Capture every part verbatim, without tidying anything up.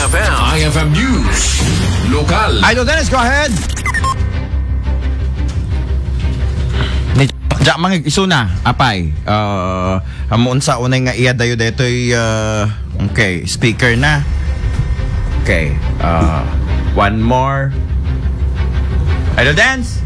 F M. I F M News. Lokal. Idol Dennis, go ahead. Ni Jack Mangig, isuna, apay. Uh, amo unsa unay nga iya dayo detoy, uh, okay, speaker na. Okay. Uh, one more. Idol Dance?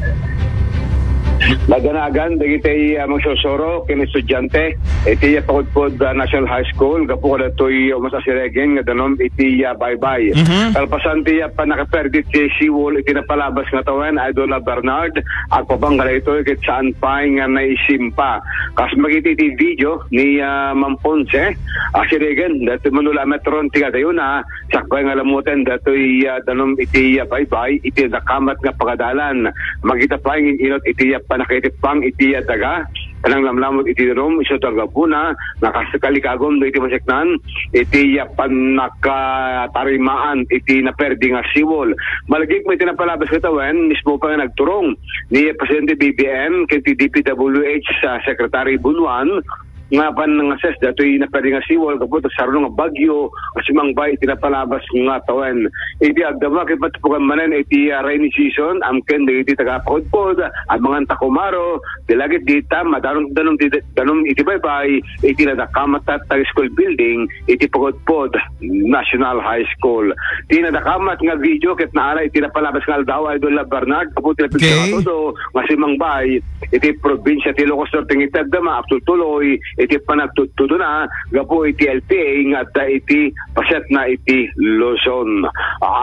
Naganagan dagiti, ah, mangsursuro ken estudiante iti, ah, Pakudpod, ah, National High School gapu kadatoy umas a siregen nga danum iti, ah, baybay. Mhm. Kalpasan ti, ah, pannakaperdi ti seawall iti napalabas nga tawen, Idol, ah, Bernard, agpabangga daytoy ket saan pay nga naisimpa. Kas makita iti video ni, ah, Ma'am Ponce, ah, siregen, daytoy manula metron ti kadayona, sakbay nga lamoten daytoy, ah, danum iti, ah, baybay iti nakamat nga pagadalan. Makita pay nga inunot iti, ah, pannakaitipang iti, ah, daga. Nanglamlamot iti danum isu ti gabbuna nga kas kalikagum dagiti maseknan iti, ah, pannakatarimaan iti naperdi nga seawall. Malagip met iti napalabas nga tawen, mismo pay nga nagturong ni Presidente B B M ken ti D P W H, ah, Secretary Bunuan, nga pan nga ses datoy naperdi nga seawall gapu ta saruno nga bagyo a simangbay iti napalabas nga tawen. Iti agdama ket matupogan manen iti, ah, rainy season, amken dagiti taga-Pakudpod, amangan ta kumaro, ti lagip dita, madanum-danum ti, danum iti baybay, iti nadakamat ta, ta school building, iti Pakudpod National High School. Ti nadakamat nga video ket naala iti napalabas nga aldaw, Idol Bernard, gapu ti napigsa nga todo nga simangbay iti probinsya ti Ilocos Norte nga iti agdama, agtultuloy iti panagtudtudona gapu iti L T A nga adda iti pasetna iti Luzon.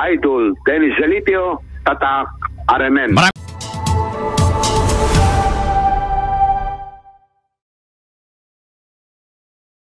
Idol Dennis Zalitio, Tatak R M N.